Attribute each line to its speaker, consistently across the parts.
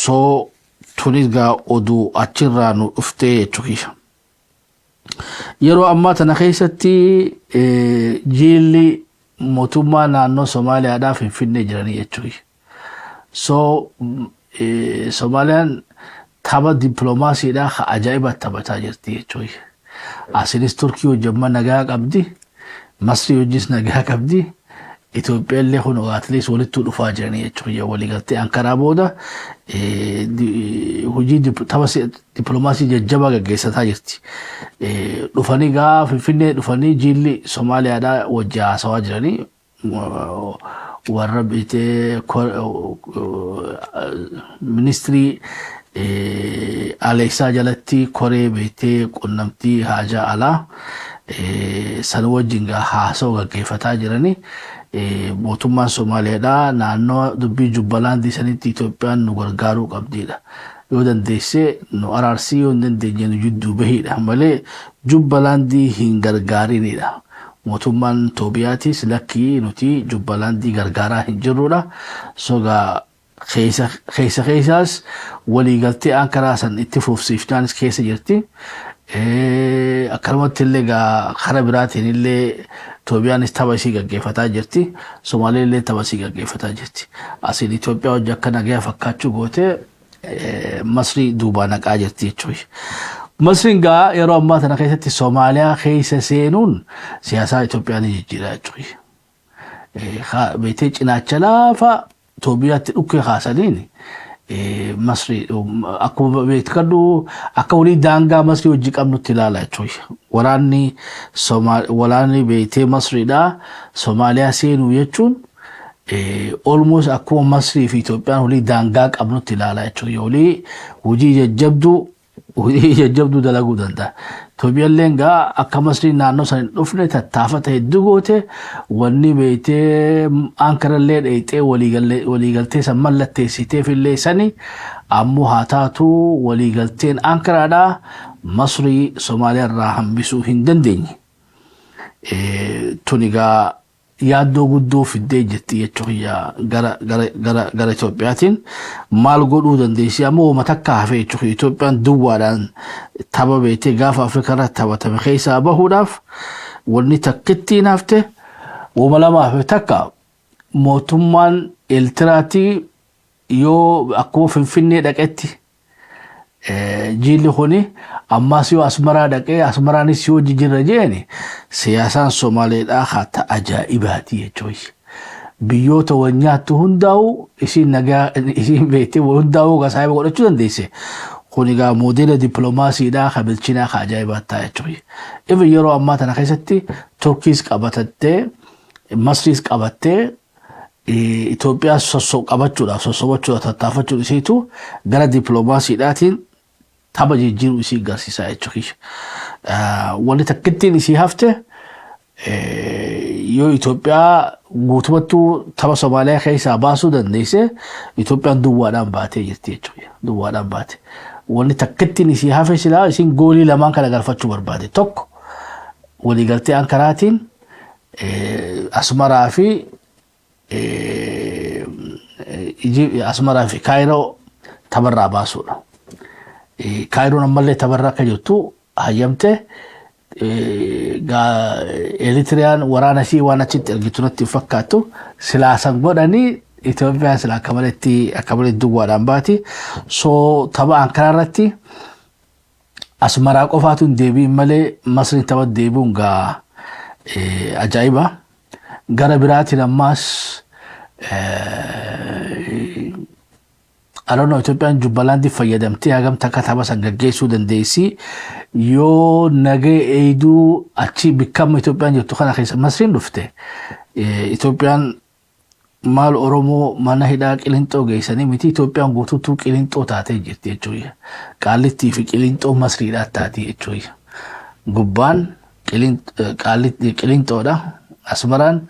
Speaker 1: So tunis gaa oduu achirraa nu dhuftee jechuudha. Yeroo ammaa tana keessatti jiilli mootummaa naannoo Somaaliyaadhaa Finfinnee jiranii jechuudha. So Somaaliyaan tapha dippiloomaasiidhaa ka ajaa'iba taphataa jirti jechuudha. Asinis Turkii wajjin nagaa qabdi. Masrii wajjis nagaa qabdi. Itoophiyaa illee kun at least walitti dhufaa jiranii jechuudha. Waliigaltee Ankaraa booda hojii tapha dippiloomaasii jajjabaa gaggeessataa jirti. Dhufanii gaa Finfinnee dhufanii jiilli Somaaliyaadhaa wajji haasawaa jiranii, warra bitee ministirii Aleeksaa jalatti koree beektee qunnamtii haajaa alaa san wajjin gaa haasawaa gaggeeffataa jiranii. Mootummaan Somaaliyaadhaa naannoo dubbii Jubbalaandii sanitti Itoophiyaan nu gargaaruu qabdidha. Yoo dandeessee nu araarsii, yoo hin dandeenye nu jidduu bahiidha malee Jubbalaandii hin gargaarinidha. Mootummaan Itoophiyaatis lakkii, nuti Jubbalaandii gargaaraa hin jirrudha. Sogaa keessa keessaas waliigaltee Ankaraa san itti fufsiifnaanis keessa jirti. Akkanumatti illee gaa karaa biraatiin illee Itoophiyaanis tapha isii gaggeeffataa jirti. Somaaleen illee tapha isii gaggeeffataa jirti. Asiin Itoophiyaa hojii akka nagaya fakkaachuu gootee Masrii duubaa naqaa jirti jechuudha. Masriin gaa yeroo ammaa tana keessatti Somaaliyaa keessa seenuun siyaasaa Itoophiyaa ni jijjiira jechuudha. Beetee cinaacha laafaa Itoophiyaatti dhukkee kaasaniin Masrii akkuma beekadhu akka walii daangaa Masrii hojii qabnutti ilaala jechuudha. Waraanni beektee Masriidhaa Somaaliyaa seenuu jechuun almost akkuma Masrii fi Itoophiyaan walii daangaa qabnutti ilaala jechuudha. Walii hojii jajjabduu dalaguu danda'a. Itoophiyaallee gaa akka Masriin naannoo san hin dhufne tattaafata hedduu goote. Wanni beektee Ankarallee dheeyxee waliigaltee san mallatteessiteef illee sani ammoo haa taatu, waliigalteen Ankaraadhaa Masrii Somaaliyaa irraa hambisuu hin dandeenye. Tuni gaa yaaddoo guddoo fiddee jirti jechuudha. Gara Itoophiyaatiin maal godhuu dandeessi? Ammoo wama takka hafee jechuudha. Itoophiyaan duwwaadhaan tapha beektee gaafa Afrikaa irratti taphatame keessaa bahuudhaaf wanni takkittiin hafte wama lama hafe. Takka, mootummaan Eertiraatii yoo akkuma Finfinnee dhaqetti jiilli kuni ammas yoo Asmaraa dhaqee Asmaraanis yoo jijjiirra jeeni, siyaasaan Somaaleedhaa haa ta ajaa'ibaati jechuudha. Biyyoota wal nyaattu hundaa'u isiin nagaa isiin beektee hundaa'uu saahiba godhachuu dandeesse. Kun egaa moodeela dippiloomaasiidhaa ka bilchinaa ka ajaa'ibaa ta'a jechuudha. Even yeroo ammaa tana keessatti Turkiis qabatattee, Masriis qabattee, Itoophiyaa qabachuudhaaf sossobachuudhaaf tattaafachuun isiitu gara dippiloomaasiidhaatiin tapha jijjiiruu isii agarsiisaa jechuudha. Wanni takkittiin isii hafte, yoo Itoophiyaa guutumattuu tapha Somaaliyaa keessaa baasuu dandeesse, Itoophiyaan duwwaadhaan baatee jirti jechuudha. Duwwaadhaan baate. Wanni takkittiin isii hafe silaa isiin goolii lamaan kana galfachuu barbaade. Tokko, waliigaltee Ankaraatiin Asmaraa fi Kaayiroo tapharraa baasuudha. Kaayiroon ammallee tapharra akka jirtu hayyamte. Eritiriyaan waraana ishii waan achitti ergitu natti hin fakkaattu. Silaasan godhanii Itoophiyaan sila akka maletti duwwaadhaan baati. So tapha Ankaraa irratti Asmaraa qofaatu hin deebi'in malee Masriin tapha deebi'uun gaa ajaa'iba. Gara biraatiin ammaas I don't know, Itoophiyaan Jubbalaandii fayyadamtee hagam takka tapha san gaggeessuu dandeessi? Yoo nagee eegduu achi bikkama Itoophiyaan jirtu kana keessa Masriin dhufte, Itoophiyaan maal Oromoo mana hidhaa Qilinxoo geessanii miti, Itoophiyaan guutuutuu Qilinxoo taatee jirti jechuudha. Qaallittii fi Qilinxoo Masriidhaa taati jechuudha. Gubbaan Qilinxoodha. Asmaraan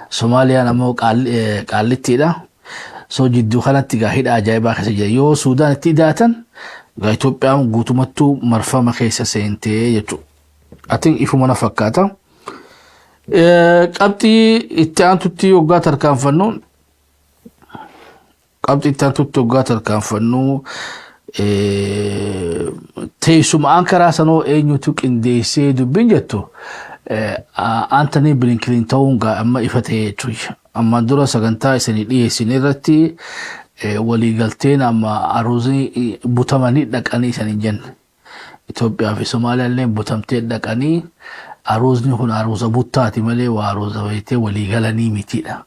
Speaker 1: Somaaliyaan ammoo Qaallittiidha. So jidduu kanatti gaa hidha ajaa'ibaa keessa jira. Yoo Suudaan itti idaatan gaa Itoophiyaan guutumattuu marfama keessa seentee jechuudha. Atiin ifuma na fakkaata. Qabxii itti aantutti yoggaa tarkaanfannu, Qabxii itti aantutti hoggaa tarkaanfannu, teessuma Ankaraa sanoo eenyutu qindeessee dubbiin jettu, Antony Blinken ta'uun amma ifa ta'e jechuudha. Amma dura sagantaa isinii dhiyeessine irratti waliigalteen amma aruuzii butamanii dhaqanii isanii jenne. Itoophiyaa fi Somaaliyaan illee butamtee dhaqanii, aruuzni kun aruuza buttaati malee waa aruuza beektee waliigalanii mitiidha.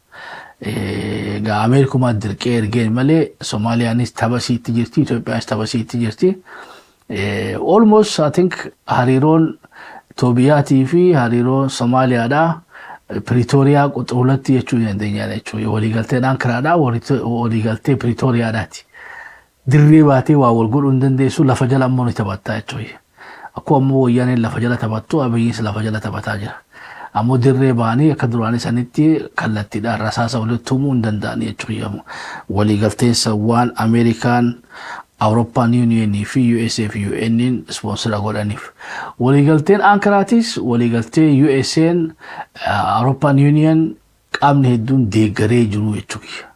Speaker 1: Egaa Ameerikumaan dirqee ergeen malee Somaaliyaanis tapha siitti jirti, Itoophiyaanis tapha siitti jirti. Almost I think hariiroon Itoophiyaatii fi hariiroon Somaaliyaadhaa Pretoria quxuulatti jechuu dandeenya jechuudha. Waliigalteen Ankaraadhaa waliigaltee Pretooriyaadhaati. Dirree baatee waa wal godhuu hin dandeessu, lafa jala ammoo ni taphattaa jechuudha. Akkuma ammoo Wayyaaneen lafa jala taphattu, Abiyyiis lafa jala taphataa jira. Ammoo dirree ba'anii akka duraanii sanitti kallattiidhaan rasaasa walitti tumuu hin danda'an jechuudha. Waliigalteen waan Ameerikaan, Awurooppaan Union fi USA fi UN sponsor godhaniif. Waliigalteen Ankaraatis waliigaltee USA'n, Awurooppaan Union, qaamni hedduun deeggaree jiru jechuudha.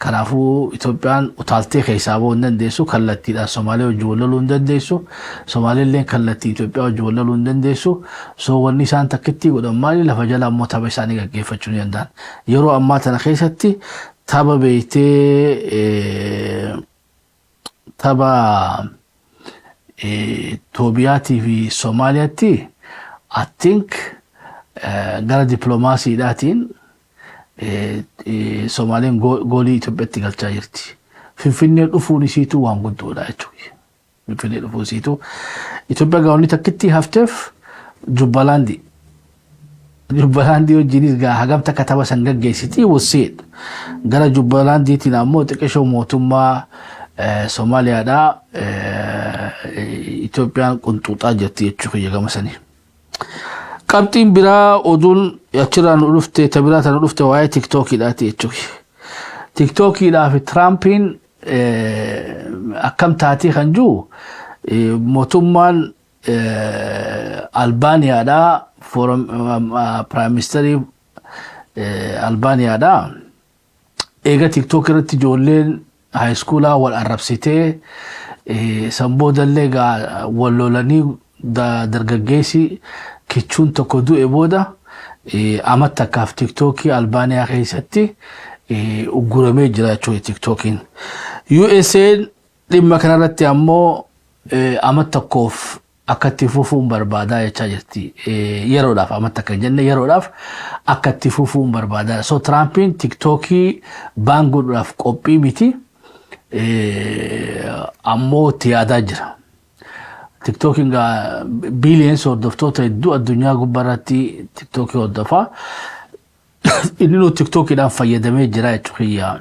Speaker 1: Kanaafuu Itoophiyaan utaaltee keessaa bahuu hin dandeessu, kallattiidhaan Somaalee wajjin wal loluu hin dandeessu, Somaalellee kallattii Itoophiyaa wajjin wal loluu hin dandeessu. So wanni isaan takkitti godhan maali? Lafa jala ammoo tapha isaanii gaggeeffachuu ni danda'an. Yeroo ammaa tana keessatti tapha beektee tapha Itoophiyaatii fi Somaaliyaatti, I think gara dippiloomaasiidhaatiin Somaaleen goolii Itoophiyaatti galchaa jirti. Finfinnee dhufuun isiitu waan guddoodha jechuudha. Finfinnee dhufuun isiitu. Itoophiyaa gaa'onni takkitti hafteef Jubbalaandii. Jubbalaandii wajjinis gaa hagam takka tapha san gaggeessiti wasiidha. Gara Jubbalaandiitiin ammoo xiqqishoo mootummaa Somaaliyaadhaa Itoophiyaan qunxuuxaa jirti jechuudha gama sanii. Qabxiin biraa, oduun achirraa nu dhufte, ta biraa tana dhufte, waa'ee TikTokiidhaati jechuudha. TikTokiidhaa fi Tiraampiin akkam taatii kan jiru, mootummaan Albaaniyaadhaa, prime ministerii Albaaniyaadhaa, eega TikTok irratti ijoolleen high schoolaa wal arrabsitee, san boodallee wal lolanii, dargaggeessi kichuun tokko du'e booda, amma takkaaf TikTokii Albaaniyaa keessatti ugguramee jira jechuudha TikTokiin. USA'n dhimma kanarratti ammoo amma tokkoof akka itti fufuun barbaadaa jechaa jirti. Yeroodhaaf, amma takka hin jenne, yeroodhaaf akka itti fufuun barbaadaa. So Tiraampiin TikTokii ban godhuudhaaf qophii miti. Ammoo itti yaadaa jira. TikTokiin gaa billions hordoftoota hedduu addunyaa gubbaarratti TikTokii hordofaa. Inni nu TikTokiidhaan fayyadamee jira jechuudha.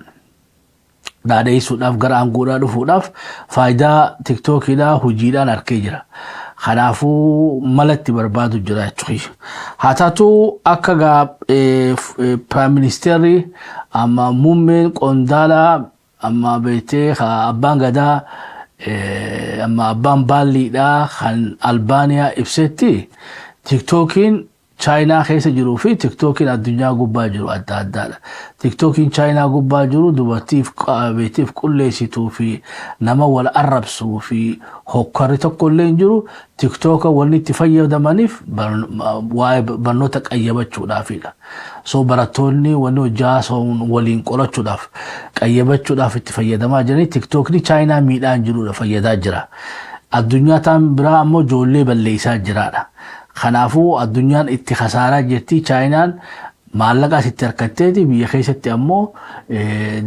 Speaker 1: Dhaadheessuudhaaf, gara aangoodhaa dhufuudhaaf faayidaa TikTokiidhaa hojiidhaan arkee jira. Kanaafuu mala itti barbaadu jira jechuudha. Haa taatu, akka gaa prime ministerri, amma muummeen qondaalaa, amma beektee abbaan gadaa, amma abbaan baalliidhaa kan Albaaniyaa ibsetti, TikTokiin Chaayinaa keessa jiruu fi TikTokiin addunyaa gubbaa jiru adda addaadha. TikTokiin Chaayinaa gubbaa jiru dubartiif beektiif qulleessituu fi nama wal arrabsuu fi hokkarri tokko illee hin jiru. TikToka wanni itti fayyadamaniif waa'ee barnoota qayyabachuudhaafidha. So barattoonni wanni hojjaa waliin qorachuudhaaf, qayyabachuudhaaf itti fayyadamaa jiranii, TikTokni Chaayinaa miidhaan jirudha, fayyadaa jira. Addunyaa taan biraa ammoo ijoollee balleessaa jiraadha. Kanaafuu addunyaan itti khasaaraa jirti. Chaayinaan maallaqa asitti harkatteeti, biyya keessatti ammoo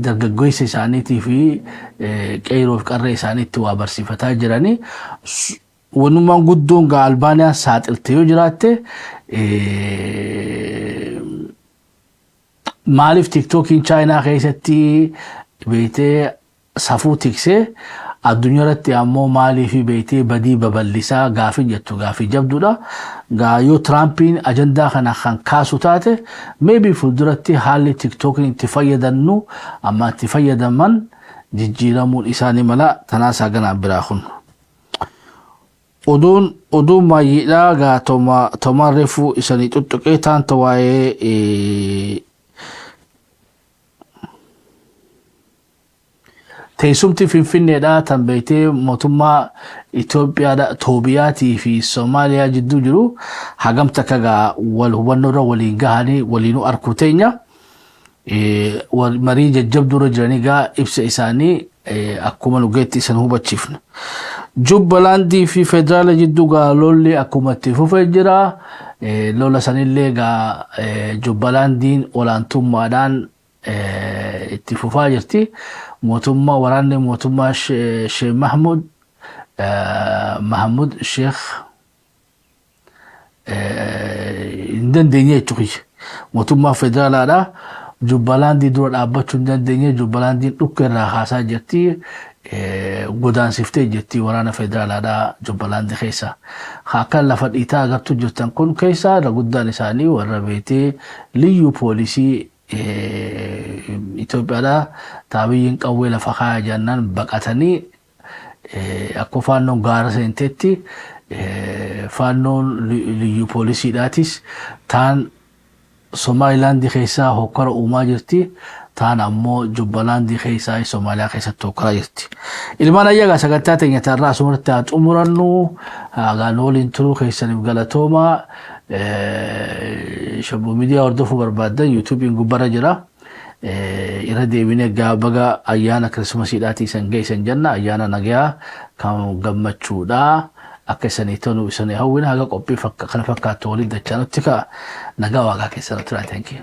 Speaker 1: dargaggeessa isaaniitii fi qeeroo fi qarree isaaniitti waa barsiifataa jiranii. Wanummaan guddoon gaa Albaaniyaan saaxilte yoo jiraatte, maaliif TikTokiin Chaayinaa keessatti beektee safuu tiksee, addunyaa irratti ammoo maaliif beektee badii babal'isaa gaafii jettu, gaafii jabduudha. Gaa yoo Tiraampiin ajandaa kana kan kaasu taate, maybe fuulduratti haalli TikTokiin itti fayyadamnu, amma itti fayyadaman, jijjiiramuun isaanii mala tanaasaa ganaa biraa kun. Oduun baay'eedha gaa tomaan reefuu isanii tuttuqee taanta waa'ee Teessumti Finfinneedha tan beektee mootummaa Itoophiyaadha Toobiyaatii fi Soomaaliyaa jidduu jiru hagam takka gaa wal hubannoorra waliin gahanii waliinuu arkuu teenya. Marii jajjabduurra jiranii gaa ibsa isaanii akkuma nu geetti isan hubachiifna. Jubbalaandii fi federaala jidduu gaa lolli akkuma itti fufee jira. Lola sanillee gaa Jubbalaandiin olaantummaadhaan itti fufaa jirti. Mootummaa waraanni mootummaa Sheekh Mahmud Mahmud Sheekh hin dandeenye jechuudha. Mootummaa federaalaadha. Jubbalaandii dura dhaabbachuu hin dandeenye. Jubbalaandiin dhukke irraa kaasaa jirti. Godaansiftee jirti waraana federaalaadha Jubbalaandii keessa. Akka lafa dhiitaa agartuu jirtan kun keessa irra guddaan isaanii warra beetee liyyuu poolisii Itoophiyaadha. Taabiyyiin qawwee lafa kaaya jennaan baqatanii akka faannoon gaara seentetti faannoon liyyuu poolisiidhaatis taan Somaalilaandii keessaa hokkara uumaa jirti. Taan ammoo Jubbalaandii keessaa Somaaliyaa keessatti hokkaraa jirti. Ilmaan ayyagaa, sagantaa teenya tarraa asumarratti haa xumurannu. Hagaan waliin turuu keessaniif galatooma. Shabboo Miidiyaa hordofuu barbaaddan YouTubeiin gubbarra jira. Irra deebinee baga ayyaana Kirismasiidhaatii isan ga'e isan jenna. Ayyaana nagayaa kan gammachuudha. Akka isanii tolu isanii hawwina. Haga qophii kana fakkaattu waliin dachaa nutti ka'a. Nagaa Waaqaa keessan turaa. Thank you.